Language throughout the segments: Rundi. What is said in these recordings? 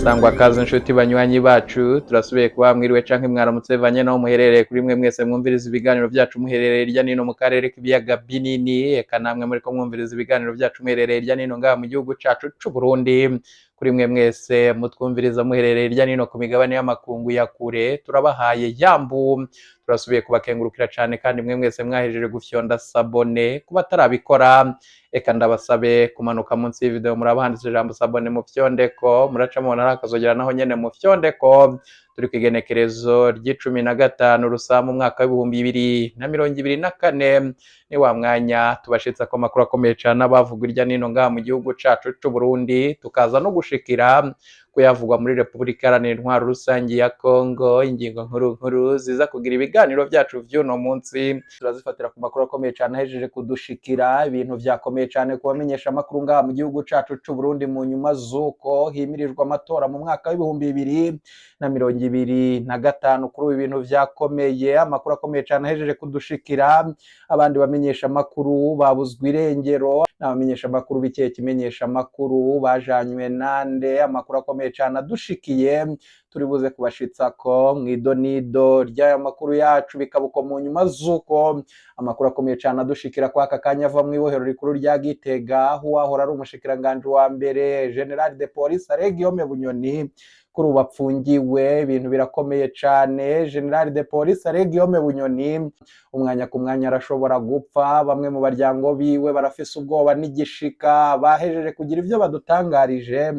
Sangwa kaze inshuti banywanyi bacu, turasubiye kuba mwiriwe canke mwaramutse bivanye naho muherereye. Kuri mwe mwese mwumviriza ibiganiro vyacu muherereye hirya nino mu karere k'ibiyaga binini, eka namwe muriko mwumviriza ibiganiro vyacu muherereye hirya nino ngaha mu gihugu cacu c'Uburundi, kuri mwe mwese mutwumviriza muherereye hirya nino ku migabane y'amakungu ya kure, turabahaye yambu, turasubiye kubakengurukira cane. Kandi mwe mwese mwahejeje gufyonda s'abonner, kuba atarabikora eka ndabasabe kumanuka munsi y'ivideo, muraba handitse ijambo "s'abonner", mu fyondeko, muraca mubona ari akazogera, naho nyene mu fyondeko. Turi ku igenekerezo ry'icumi na gatanu Rusama umwaka w'ibihumbi bibiri na mirongo ibiri na kane. Ni wa mwanya tubashitsa ko amakuru akomeye cane abavugwa irya nino ngaha mu gihugu cacu c'Uburundi, tukaza no gushikira kuyavugwa muri Repubulika Iharanira Intwaro Rusangi ya Kongo. Ingingo nkuru nkuru ziza kugira ibiganiro vyacu vy'uno munsi turazifatira ku makuru akomeye cane ahejeje kudushikira. Ibintu vyakomeye cane ku bamenyesha amakuru ngaha mu gihugu cacu c'Uburundi mu nyuma z'uko himirijwe amatora mu mwaka w'ibihumbi bibiri na mirongo ibiri na gatanu. Kuri ubu ibintu vyakomeye, amakuru akomeye cane ahejeje kudushikira, abandi bamenyesha amakuru babuzwe irengero. N'abamenyesha amakuru b'ikihe kimenyesha amakuru bajanywe nande? Amakuru akomeye cane adushikiye turi buze kubashitsa ko mw'idonido ry'aya makuru yacu. Bikaba uko mu nyuma z'uko amakuru akomeye cane adushikira kwa aka kanya ava mw'ibohero rikuru rya Gitega, aho uwahora ari umushikiranganji wa mbere, Général de Police Alain Guillaume Bunyoni, kuri ubu apfungiwe. Ibintu birakomeye cane. Général de Police Alain Guillaume Bunyoni umwanya ku mwanya arashobora gupfa. Bamwe mu baryango biwe barafise ubwoba n'igishika, bahejeje kugira ivyo badutangarije,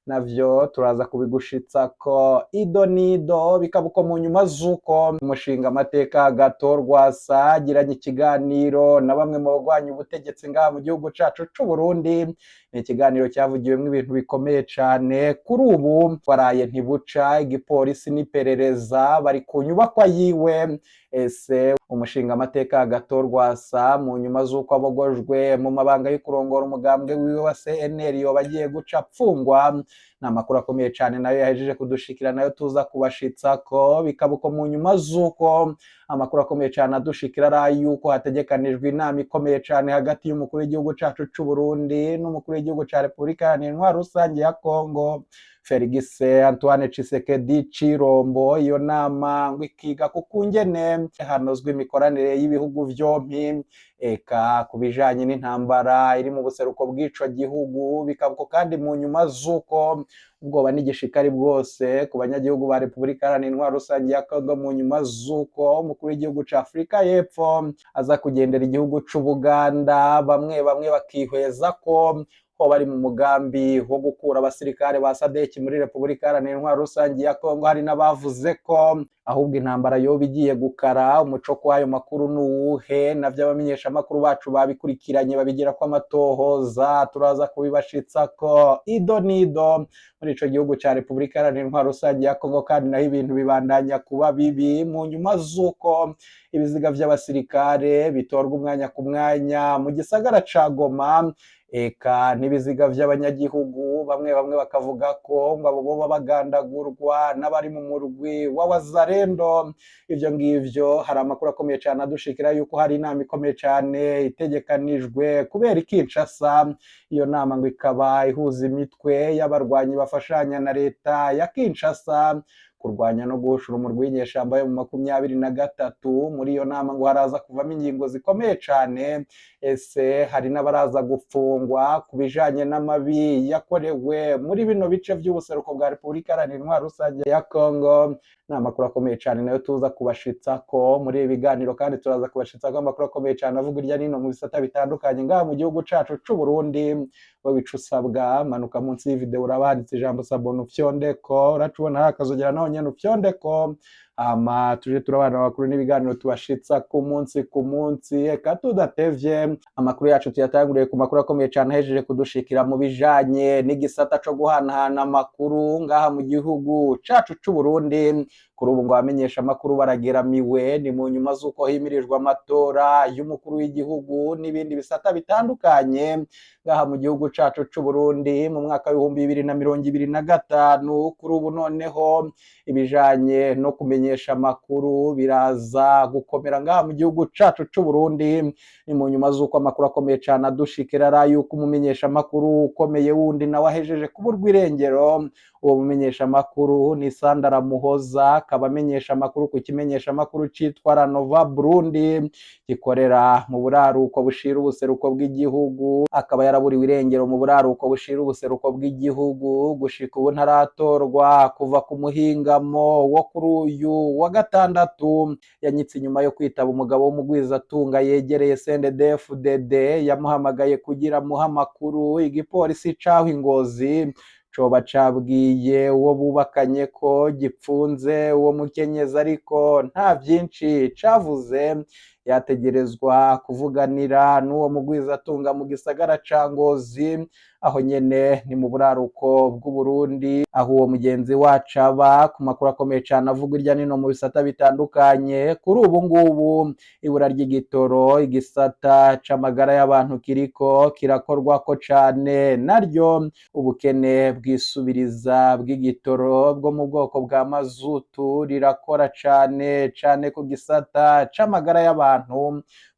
navyo turaza kubigushitsa ko ido nido. Bikaba uko mu nyuma z'uko umushinga amateka Agathon Rwasa agiranye ikiganiro na bamwe mu bagwanya ubutegetsi ngaha mu gihugu cacu c'u Burundi. Ni ikiganiro cyavugiwemo ibintu bikomeye cane. Kuri ubu waraye ntibuca, igipolisi n'iperereza bari ku nyubakwa yiwe. Ese umushinga amateka Agathon Rwasa, mu nyuma z'uko abogojwe mu mabanga yo kurongora umugambwe wiwe wa CNL, yoba agiye guca apfungwa? Ni amakuru akomeye cyane nayo yahejeje kudushikira, nayo tuza kubashitsa ko. Bikaba uko mu nyuma z'uko amakuru akomeye cyane adushikira ari ay'uko hategekanijwe inama ikomeye cyane hagati y'umukuru w'igihugu cacu c'u Burundi n'umukuru w'igihugu ca Repubulika Iharanira Intwaro Rusange ya Kongo, Felix Antoine Tshisekedi Chilombo. Iyo nama ngo ikiga ku kungene hanozwa imikoranire y'ibihugu vyompi, eka ku bijanye n'intambara iri mu buseruko bw'ico gihugu. Bikaba uko kandi mu nyuma z'uko ubwoba n'igishikari bwose ku banyagihugu ba Repubulika Iharanira Intwaro Rusange ya Kongo mu nyuma z'uko umukuru w'igihugu ca Afurika y'Epfo aza kugendera igihugu c'Ubuganda, bamwe bamwe bakihweza ko ko bari mu mugambi wo gukura abasirikare ba SADC muri Repubulika Iharanira Intwaro Rusange ya Kongo. Hari n'abavuze ko ahubwo intambara yoba igiye gukara. Umuco kw'ayo makuru ni uwuhe? Navyo abamenyesha amakuru bacu babikurikiranye, babigira ko amatohoza, turaza kubibashitsa ko ido nido. Muri ico gihugu ca Repubulika Iharanira Intwaro Rusange ya Kongo kandi naho ibintu bibandanya kuba bibi mu nyuma z'uko ibiziga vy'abasirikare bitorwa umwanya ku mwanya mu gisagara ca Goma, eka n'ibiziga vy'abanyagihugu. Bamwe bamwe bakavuga ko ngo abo boba bagandagurwa n'abari mu murwi wa Wazalendo. Ivyo ngivyo, hari amakuru akomeye cane adushikira yuko hari inama ikomeye cane itegekanijwe kubera i Kinshasa. Iyo nama ngo ikaba ihuza imitwe y'abarwanyi bafashanya na leta ya Kinshasa kurwanya no guhushura umurwi w'inyeshamba yo mu 23. Muri iyo nama ngo haraza kuvamo ingingo zikomeye cane. Ese hari n'abaraza gufungwa ku bijanye n'amabi yakorewe muri bino bice vy'ubuseruko bwa Repubulika Iharanira Intwaro Rusange ya Kongo? Ni amakuru akomeye cane nayo tuza kubashitsa ko muri ibi biganiro. Kandi turaza kubashitsa ko amakuru akomeye cane avuga irya nino mu bisata bitandukanye ngaha mu gihugu cacu c'u Burundi. Wowe ico usabwa, manuka munsi y'ivideo, uraba handitse ijambo "s'abonner", ufyondeko, uracubona hari akazogera, naho nyene ufyondeko, hama tuje turabana amakuru n'ibiganiro tubashitsa ku munsi ku munsi. Eka tudatevye, amakuru yacu tuyatanguriye ku makuru akomeye cane ahejeje kudushikira mu bijanye n'igisata co guhanahana amakuru ngaha mu gihugu cacu c'u Burundi. Kuri ubu ngo abamenyesha amakuru barageramiwe. Ni mu nyuma z'uko himirijwe amatora y'umukuru w'igihugu n'ibindi bisata bitandukanye ngaha mu gihugu cacu c'u Burundi mu mwaka w'ibihumbi bibiri na mirongo ibiri na gatanu. Kuri ubu noneho ibijanye no kumenyesha amakuru birageramiwe. abamenyesha amakuru biraza gukomera ngaha mu gihugu cacu c'u Burundi. Ni mu nyuma z'uko amakuru akomeye cane adushikira ari yuko umumenyesha amakuru ukomeye wundi nawe ahejeje kuburwa irengero. Uwo mumenyesha amakuru ni Sandra Muhoza, akaba amenyesha amakuru ku kimenyesha amakuru citwa Ranova Burundi gikorera mu buraruko bushira ubuseruko bw'igihugu, akaba yaraburiwe irengero mu buraruko bushira ubuseruko bw'igihugu. Gushika ubu ntaratorwa kuva ku muhingamo wo kuri uyu wa gatandatu. Yanyitse inyuma yo kwitaba umugabo w'umugwizatunga yegereye CNDD-FDD yamuhamagaye kugira amuhe amakuru. Igipolisi caho ingozi coba cabwiye uwo bubakanye ko gipfunze uwo mukenyezi, ariko nta vyinshi cavuze. Yategerezwa kuvuganira n'uwo mugwizatunga mu gisagara ca Ngozi, aho nyene ni mu buraruko bw'Uburundi, aho uwo mugenzi wacu aba. Ku makuru akomeye cane avugwa irya nino mu bisata bitandukanye, kuri ubu ngubu ibura ry'igitoro, igisata c'amagara y'abantu kiriko kirakorwako cane naryo. Ubukene bwisubiriza bw'igitoro bwo mu bwoko bwa mazutu rirakora cane cane ku gisata c'amagara y'abantu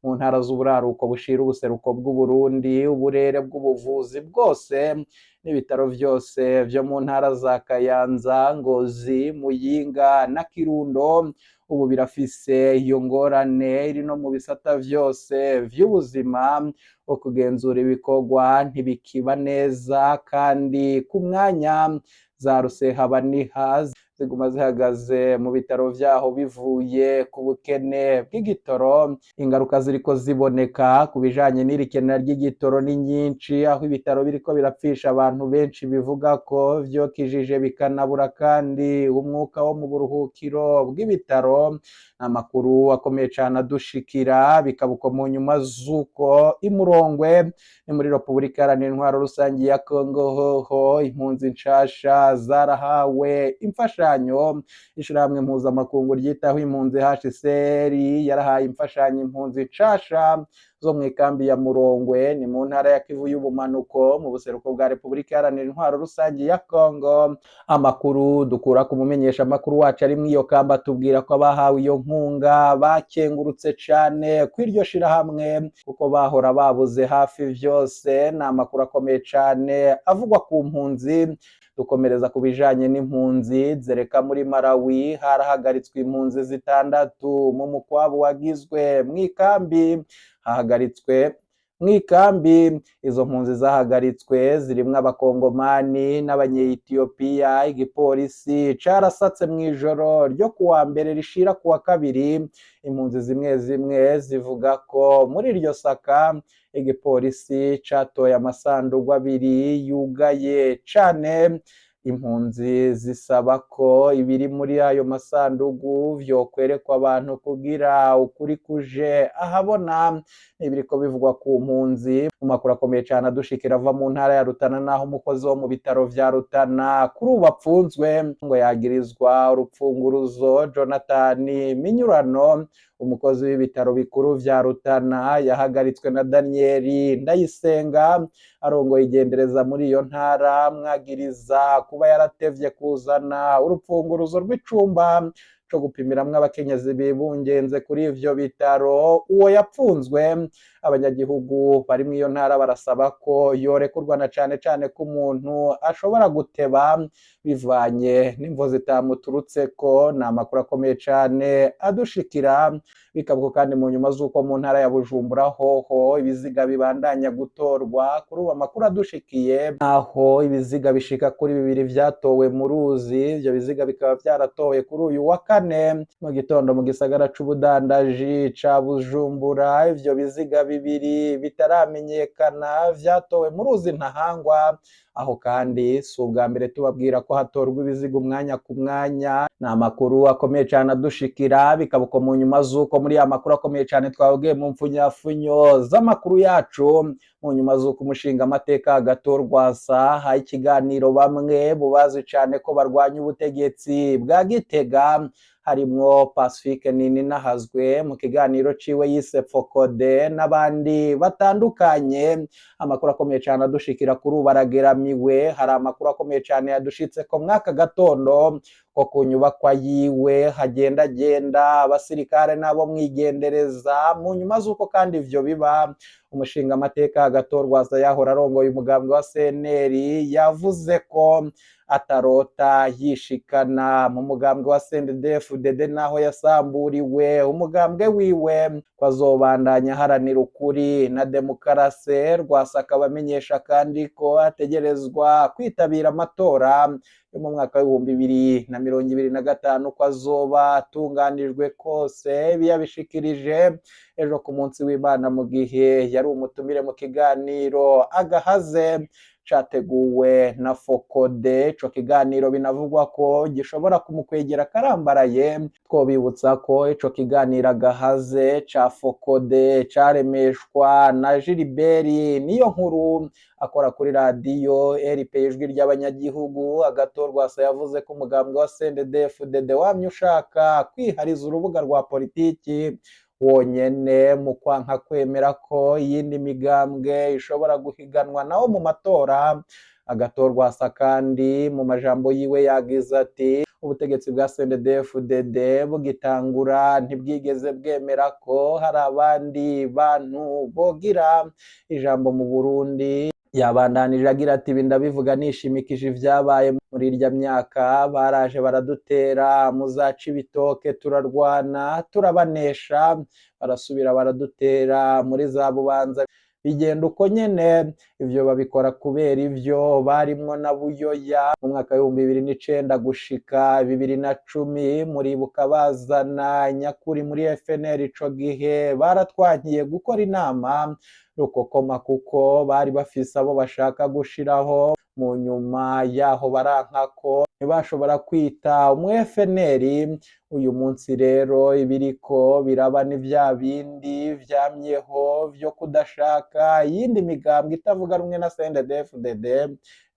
mu ntara z'uburaruko bushira ubuseruko bw'Uburundi. Uburere bw'ubuvuzi bwose n'ibitaro vyose vyo mu ntara za Kayanza, Ngozi, Muyinga na Kirundo ubu birafise iyo ngorane iri no mu bisata vyose vy'ubuzima. Ukugenzura ibikorwa ntibikiba neza kandi ku mwanya, za rusehabaniha ziguma zihagaze mu bitaro vyaho bivuye ku bukene bw'igitoro. Ingaruka ziriko ziboneka ku bijanye n'iri kena ry'igitoro ni nyinshi, aho ibitaro biriko birapfisha abantu benshi bivuga ko vyokijije, bikanabura kandi umwuka wo mu buruhukiro bw'ibitaro. Amakuru akomeye cane adushikira, bikaba uko mu nyuma z'uko imurongwe ni muri Repubulika Iharanira Intwaro Rusangi ya Kongo hoho impunzi nshasha zarahawe imfashanyo. Ishirahamwe mpuzamakungu ryitaho impunzi HCR yarahaye imfashanyo impunzi nshasha zo mu ikambi ya Murongwe, ni mu ntara ya Kivu y'ubumanuko mu buseruko bwa Repubulika Iharanira Intwaro Rusangi ya Kongo. Amakuru dukura ku mumenyesha amakuru wacu ari mw'iyo kamba atubwira ko abahawe iyo nkunga bakengurutse cane kw'iryo shirahamwe, kuko bahora babuze hafi vyose. Ni amakuru akomeye cane avugwa ku mpunzi. Dukomereza ku bijanye n'impunzi zereka muri Malawi, harahagaritswe impunzi zitandatu mu mukwabu wagizwe mw'ikambi. Hahagaritswe mw'ikambi, izo mpunzi zahagaritswe zirimwo abakongomani n'abanyetiyopiya. Igipolisi carasatse mw'ijoro ryo kuwa mbere rishira kuwa kabiri. Impunzi zimwe zimwe zivuga ko muri iryo saka igipolisi catoye amasandugu abiri yugaye cane. Impunzi zisaba ko ibiri muri ayo masandugu vyokwerekwa abantu kugira ukuri kuje ahabona. Ibiriko bivugwa ku mpunzi. Mu makuru akomeye cane adushikira ava mu ntara ya Rutana, naho umukozi wo mu bitaro vya Rutana kuri ubu apfunzwe ngo yagirizwa urupfunguruzo. Jonathan Minyurano, umukozi w'ibitaro bikuru vya Rutana, yahagaritswe na Daniel Ndayisenga arongoye igendereza muri iyo ntara, mwagiriza kuba yaratevye kuzana urupfunguruzo rw'icumba co gupimiramwo abakenyezi bibungenze kuri ivyo bitaro. Uwo yapfunzwe, abanyagihugu bari mw'iyo ntara barasaba ko yorekurwa, na cane cane ko umuntu ashobora guteba bivanye n'imvo zitamuturutseko. Ni amakuru akomeye cane adushikira. Bikabuko kandi mu nyuma z'uko mu ntara ya Bujumbura hoho ibiziga bibandanya gutorwa. Kuri ubu amakuru adushikiye aho ibiziga bishika kuri bibiri vyatowe mu ruzi, ivyo biziga bikaba vyaratowe kuri uyu wa kane mu gitondo mu gisagara c'ubudandaji ca Bujumbura. Ivyo biziga bibiri bitaramenyekana vyatowe mu ruzi Ntahangwa. Aho kandi si ubwa mbere tubabwira ko hatorwa ibiziga umwanya ku mwanya. Ni amakuru akomeye cane adushikira. Bikaba uko mu nyuma z'uko muri ya makuru akomeye cane twabwiye mu mfunyafunyo z'amakuru yacu, mu nyuma z'uko umushinga amateka Agathon Rwasa haye ikiganiro bamwe mu bazi cane ko barwanya ubutegetsi bwa Gitega. Harimwo Pacifique Nininahazwe mu kiganiro ciwe yise Fokode n'abandi batandukanye. Amakuru akomeye cyane adushikira kuri ubu, arageramiwe. Hari amakuru akomeye cyane yadushitse ko mwaka gatondo ko ku nyubakwa yiwe hagendagenda abasirikare n'abo mwigendereza. Mu nyuma z'uko kandi ivyo biba, umushinga amateka Agathon Rwasa yahora arongoye umugambwe wa CNL yavuze ko atarota yishikana mu mugambwe wa CNDD-FDD naho yasamburiwe umugambwe wiwe, ko azobandanya aharanira ukuri na demokarase. Rwasa akaba amenyesha kandi ko ategerezwa kwitabira amatora yo mu mwaka w'2025 ko azoba atunganijwe kose. Ibi yabishikirije ejo ku munsi w'Imana mu gihe yari umutumire mu kiganiro Agahaze categuwe na Fokode. Ico kiganiro binavugwa ko gishobora kumukwegera karambaraye. Twobibutsa ko ico kiganiro Agahaze ca Fokode caremeshwa na Gilbert Niyo Nkuru akora kuri radiyo RP, Ijwi ry'Abanyagihugu. Agathon Rwasa yavuze ko umugambwe wa CNDD-FDD wamye ushaka kwihariza urubuga rwa politiki wonyene mu kwanka kwemera ko iyindi migambwe ishobora guhiganwa nawo mu matora. Agathon Rwasa kandi mu majambo yiwe yagize ati: "Ubutegetsi bwa CNDD-FDD bugitangura ntibwigeze bwemera ko hari abandi bantu bogira ijambo mu Burundi." Yabandanije agira ati: "Ibi ndabivuga nishimikije ivyabaye muri irya myaka. Baraje baradutera muzaca ibitoke, turarwana turabanesha. Barasubira baradutera muri za Bubanza, bigenda uko nyene. Ivyo babikora kubera ivyo barimwo na Buyoya mu mwaka w'2009 gushika 2010. Muribuka bazana nyakuri muri FNL. Ico gihe baratwankiye gukora inama rukokoma kuko bari bafise abo bashaka gushiraho. Mu nyuma yaho baranka ko ntibashobora kwita umu FNL. Uyu munsi rero ibiriko biraba ni vya bindi vyamyeho vyo kudashaka iyindi migambwe itavuga rumwe na CNDD-FDD.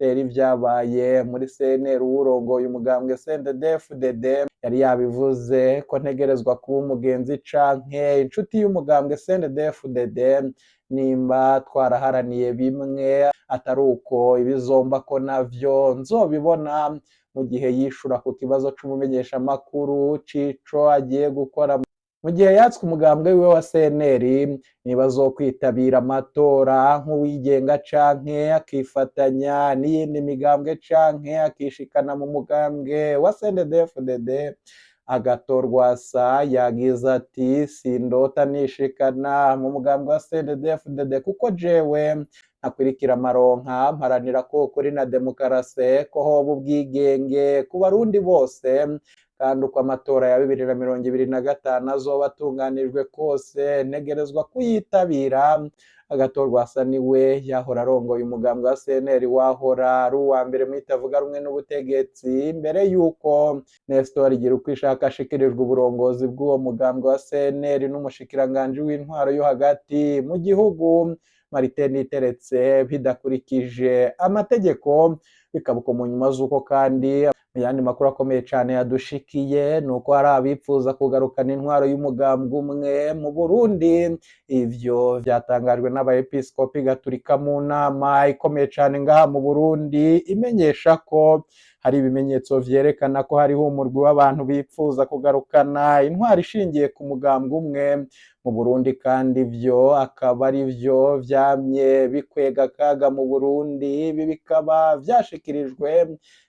Rero ivyabaye muri CNL, uwurongoye umugambwe CNDD-FDD yari yabivuze ko ntegerezwa kuba umugenzi canke inshuti y'umugambwe CNDD-FDD nimba twaraharaniye bimwe, atari uko ibizomba ko navyo nzobibona." Mu gihe yishura ku kibazo c'umumenyeshamakuru c'ico agiye gukora mu gihe yatswe umugambwe wiwe wa CNL, niba azokwitabira amatora nk'uwigenga canke akifatanya n'iyindi migambwe canke akishikana mu mugambwe wa CNDD-FDD, Agathon Rwasa yagize ati: "Sindota nishikana mu mugambwe wa CNDD-FDD kuko jewe ntakwirikira amaronka, mparanira ko ukuri na demokarase, ko hoba ubwigenge ku Barundi bose. Kandi uko amatora ya 2025 azoba atunganijwe kose, ntegerezwa kuyitabira." Agathon Rwasa niwe yahora arongoye umugambwe wa CNL, wahora ari uwa mbere mu itavuga rumwe n'ubutegetsi, mbere yuko Nestor Girukwishaka ashikirijwe uburongozi bw'uwo mugambwe wa CNL n'umushikiranganji w'intwaro yo hagati mu gihugu Martin Niteretse bidakurikije amategeko. Bikaba uko mu nyuma z'uko kandi mu yandi makuru akomeye cyane yadushikiye ni uko hari abipfuza kugarukana intwaro y'umugambwe umwe mu Burundi. Ivyo vyatangajwe n'abaepiskopi gaturika mu nama ikomeye cyane ngaha mu Burundi, imenyesha ko hari ibimenyetso vyerekana ko hariho umurwi w'abantu bipfuza kugarukana intwaro ishingiye ku mugambwe umwe mu Burundi, kandi ivyo akaba ari vyo vyamye bikwega akaga mu Burundi. Ibi bikaba vyashikirijwe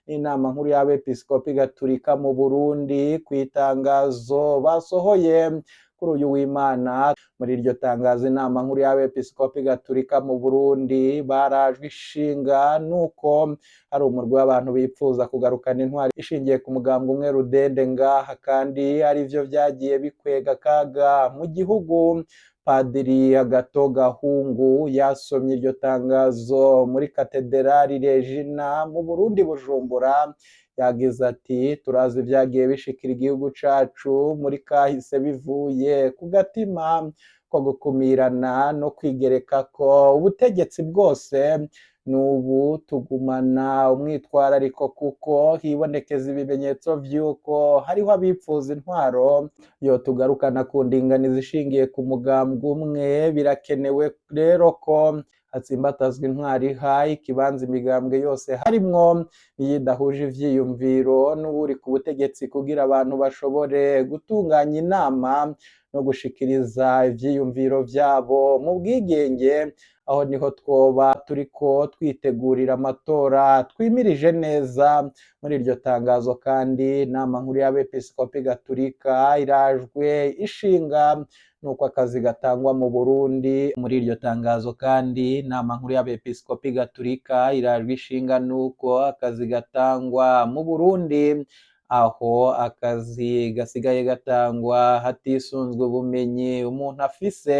n'inama nkuru y'abepiskopi gaturika mu Burundi ku itangazo basohoye kuri uyu w'Imana. Muri iryo tangazo, inama nkuru y'abepiskopi gaturika mu Burundi barajwe ishinga nuko hari umurwi w'abantu bipfuza kugarukana intwari ishingiye ku mugambwe umwe rudende ngaha, kandi arivyo vyagiye bikwega akaga mu gihugu. Padiri Agato Gahungu yasomye iryo tangazo muri Katederali Regina mu Burundi, Bujumbura. Yagize ati: "Turazi ibyagiye bishikira igihugu cacu muri kahise bivuye ku gatima ko gukumirana no kwigereka ko ubutegetsi bwose. N'ubu tugumana umwitwarariko kuko hibonekeza ibimenyetso vy'uko hariho abipfuza intwaro yo tugarukana ku ndinganizo ishingiye ku mugambwe umwe. Birakenewe rero ko hatsimbatazwa intwaro iha ikibanza imigambwe yose, harimwo n'iyidahuje ivyiyumviro n'uwuri ku butegetsi, kugira abantu bashobore gutunganya inama no gushikiriza ivyiyumviro vyabo mu bwigenge. Aho niho twoba turiko twitegurira amatora twimirije neza. Muri iryo tangazo kandi, Inama Nkuru y'Abepiskopi Gaturika irajwe ishinga nuko akazi gatangwa mu Burundi. Muri iryo tangazo kandi, Inama Nkuru y'Abepiskopi Gaturika irajwe ishinga nuko akazi gatangwa mu Burundi, aho akazi gasigaye gatangwa hatisunzwe ubumenyi umuntu afise,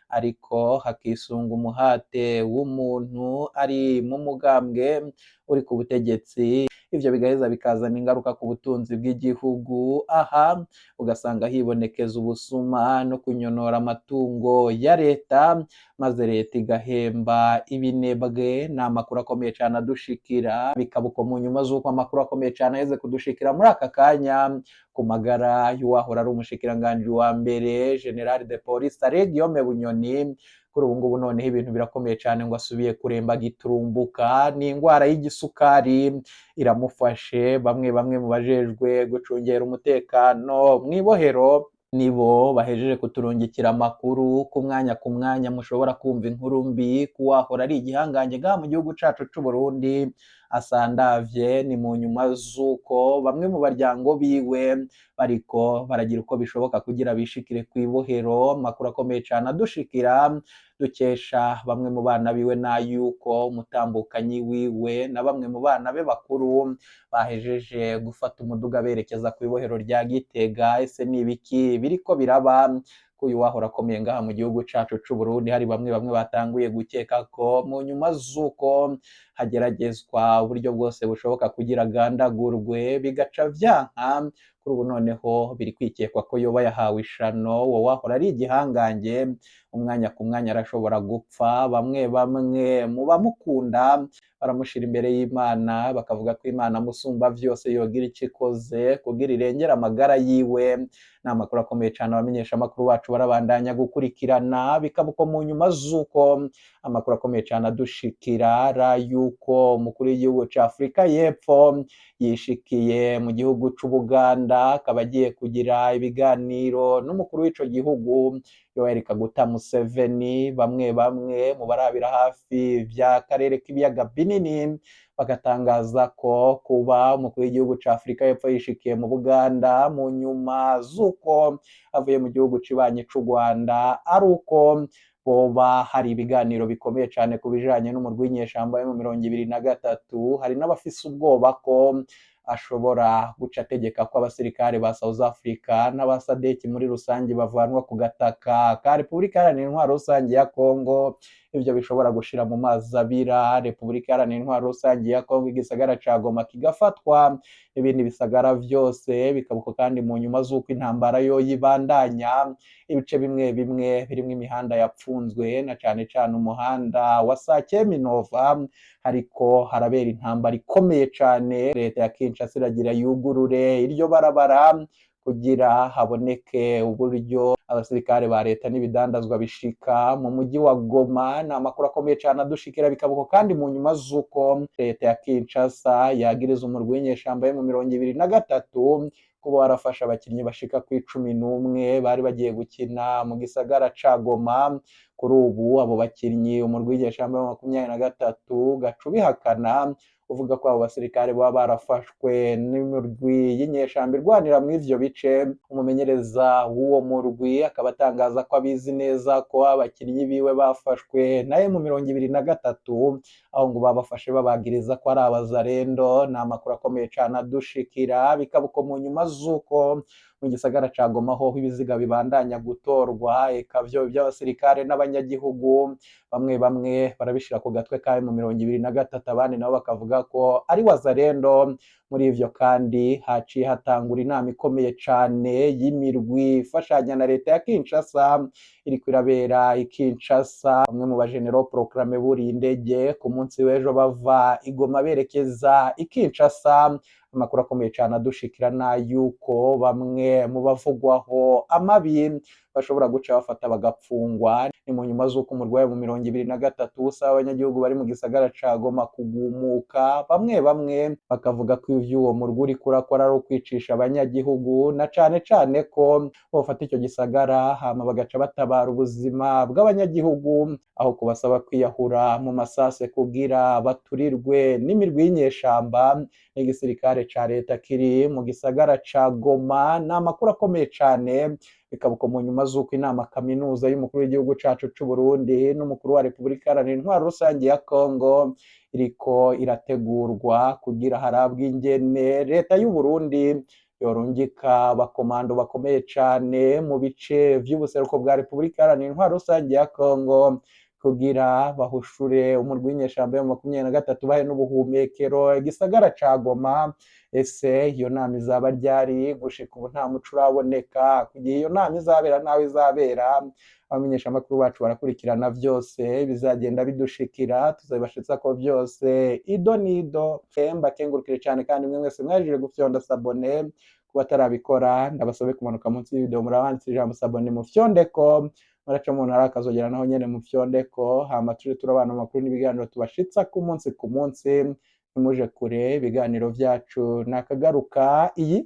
ariko hakisunga umuhate w'umuntu ari mu mugambwe uri ku butegetsi. Ivyo bigaheza bikazana ingaruka ku butunzi bw'igihugu. Aha ugasanga hibonekeza ubusuma no kunyonora amatungo ya leta, maze leta igahemba ibinebwe. Ni amakuru akomeye cane adushikira, bikaba uko mu nyuma z'uko amakuru akomeye cane aheze kudushikira muri aka kanya ku magara y'uwahora ari umushikiranganji wa mbere, General de Police Alain Guillaume Bunyoni. Kuri ubu ngubu noneho ibintu birakomeye cyane, ngo asubiye kuremba giturumbuka, ni indwara y'igisukari iramufashe. Bamwe bamwe mu bajejwe gucungera umutekano mw'ibohero nibo bahejeje kuturungikira amakuru. Ku mwanya ku mwanya mushobora kumva inkuru mbi kuwahora ari igihangange ngaha mu gihugu cacu c'u Burundi asandavye. Ni mu nyuma z'uko bamwe mu baryango biwe bariko baragira uko bishoboka kugira bishikire kw'ibohero. Amakuru akomeye cane adushikira dukesha bamwe mu bana biwe n'ayuko umutambukanyi wiwe na bamwe mu bana be bakuru bahejeje gufata umuduga berekeza kw'ibohero rya Gitega. Ese ni ibiki biriko biraba ko uyu wahora akomeye ngaha mu gihugu cacu c'u Burundi, hari bamwe bamwe batanguye gukeka ko mu nyuma z'uko hageragezwa uburyo bwose bushoboka kugira agandagurwe bigaca vyanka, kuri ubu noneho biri kwikekwa ko yoba yahawe ishano? Uwo wahora ari igihangange, umwanya ku mwanya arashobora gupfa. Bamwe bamwe mu bamukunda baramushira imbere y'Imana, bakavuga ko Imana musumba vyose yogira ico ikoze kugira irengere amagara yiwe. Ni amakuru akomeye cane, abamenyesha amakuru bacu barabandanya gukurikirana. Bikaba uko mu nyuma z'uko amakuru akomeye cane adushikira ra yuko umukuru w'igihugu ca Afurika y'Epfo yishikiye mu gihugu c'Ubuganda, akaba agiye kugira ibiganiro n'umukuru w'ico gihugu Yoweri Kaguta Museveni. Bamwe bamwe mu barabira hafi vy'akarere k'ibiyaga binini bagatangaza ko kuba umukuru w'igihugu ca Afurika y'Epfo yishikiye mu Buganda mu nyuma z'uko avuye mu gihugu cibanyi c'u Rwanda ari uko boba hari ibiganiro bikomeye cane ku bijanye n'umurwi w'inyeshamba mu 23. Hari n'abafise ubwoba ko ashobora guca ategeka ko abasirikare ba South Africa n'abasadeki muri rusange bavanwa ku gataka ka Repubulika Iharanira Intwaro Rusange ya Congo. Ivyo bishobora gushira mu mazi abira Repubulika Iharanira Intwaro Rusange ya Congo, igisagara ca Goma kigafatwa n'ibindi bisagara vyose. Bikabuko kandi mu nyuma z'uko intambara yo yibandanya, ibice bimwe bimwe birimwo imihanda yapfunzwe, na cane cane umuhanda wa Sake Minova, hariko harabera intambara ikomeye cane. Leta ya Kinshasa iragira yugurure iryo barabara kugira haboneke uburyo abasirikare ba leta n'ibidandazwa bishika mu mujyi wa Goma. Ni amakuru akomeye cane adushikira. Bikabuko kandi mu nyuma z'uko leta ya Kinshasa yagiriza umurwi w'inyeshamba yo mu 23 kuba warafashe abakinyi bashika ku 11 bari bagiye gukina mu gisagara ca Goma. Kuri ubu abo bakinyi, umurwi w'inyeshamba wa 23 gaca ubihakana, uvuga ko abo basirikare baba barafashwe n'imurwi y'inyeshamba irwanira muri ivyo bice. Umumenyereza w'uwo murwi akaba atangaza ko abizi neza ko abakinyi biwe bafashwe naye mu 23, aho ngo babafashe babagiriza ko ari abazarendo. Ni amakuru akomeye cane adushikira. Bikaba uko mu nyuma z'uko mu gisagara ca Goma hoho ibiziga bibandanya gutorwa, eka vyo by'abasirikare n'abanyagihugu. Bamwe bamwe barabishira ku gatwe ka M23, abandi nabo bakavuga ko ari Wazalendo. Muri ivyo kandi haciye hatangura inama ikomeye cane y'imirwi ifashanya na leta ya Kinshasa, iriko irabera i Kinshasa. Bamwe mu bajenero proclamé buriye indege ku munsi w'ejo bava i Goma berekeza i Kinshasa. Amakuru akomeye cane adushikira na yuko bamwe mu bavugwaho amabi bashobora guca bafata bagapfungwa. Ni mu nyuma z'uko umurwayi mu 23 usaba abanyagihugu bari mu gisagara ca Goma kugumuka. Bamwe bamwe bakavuga ko ivyo uwo murwi uriko urakora ari ukwicisha abanyagihugu, na cane cane ko bofata ico gisagara hama bagaca batabara ubuzima bw'abanyagihugu aho kubasaba kwiyahura mu masase kugira baturirwe n'imirwi y'inyeshamba n'igisirikare ca leta kiri mu gisagara ca Goma. Ni amakuru akomeye cane, bikaba uko mu nyuma z'uko inama kaminuza y'umukuru w'igihugu cacu c'u Burundi n'umukuru wa Repubulika Iharanira Intwaro Rusange ya Kongo iriko irategurwa kugira harabwe ingene leta y'u Burundi yorungika abakomando bakomeye cane mu bice vy'ubuseruko bwa Repubulika Iharanira Intwaro Rusange ya Kongo kugira bahushure umurwi w'inyeshamba yo 23, bahe n'ubuhumekero igisagara ca Goma. Ese iyo nama izaba ryari? Gushika ubu nta muco uraboneka kugihe iyo nama izabera nawe izabera. Abamenyeshamakuru bacu barakurikirana vyose, bizagenda bidushikira tuzabibashitsa ko vyose ido nido. Mbakengurukire cane kandi mwe mwese mwajije gufyonda s'abonner. Kuba atarabikora, ndabasabe kumanuka munsi y'ivideo, murabanditse ijambo s'abonner, mufyondeko. Muraca umuntu ari akazogera naho nyene mufyondeko, hama tuje turabana amakuru n'ibiganiro tubashitsa ku munsi ku munsi. Ntimuje kure, ibiganiro vyacu nakagaruka. Iyi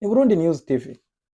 ni Burundi News TV.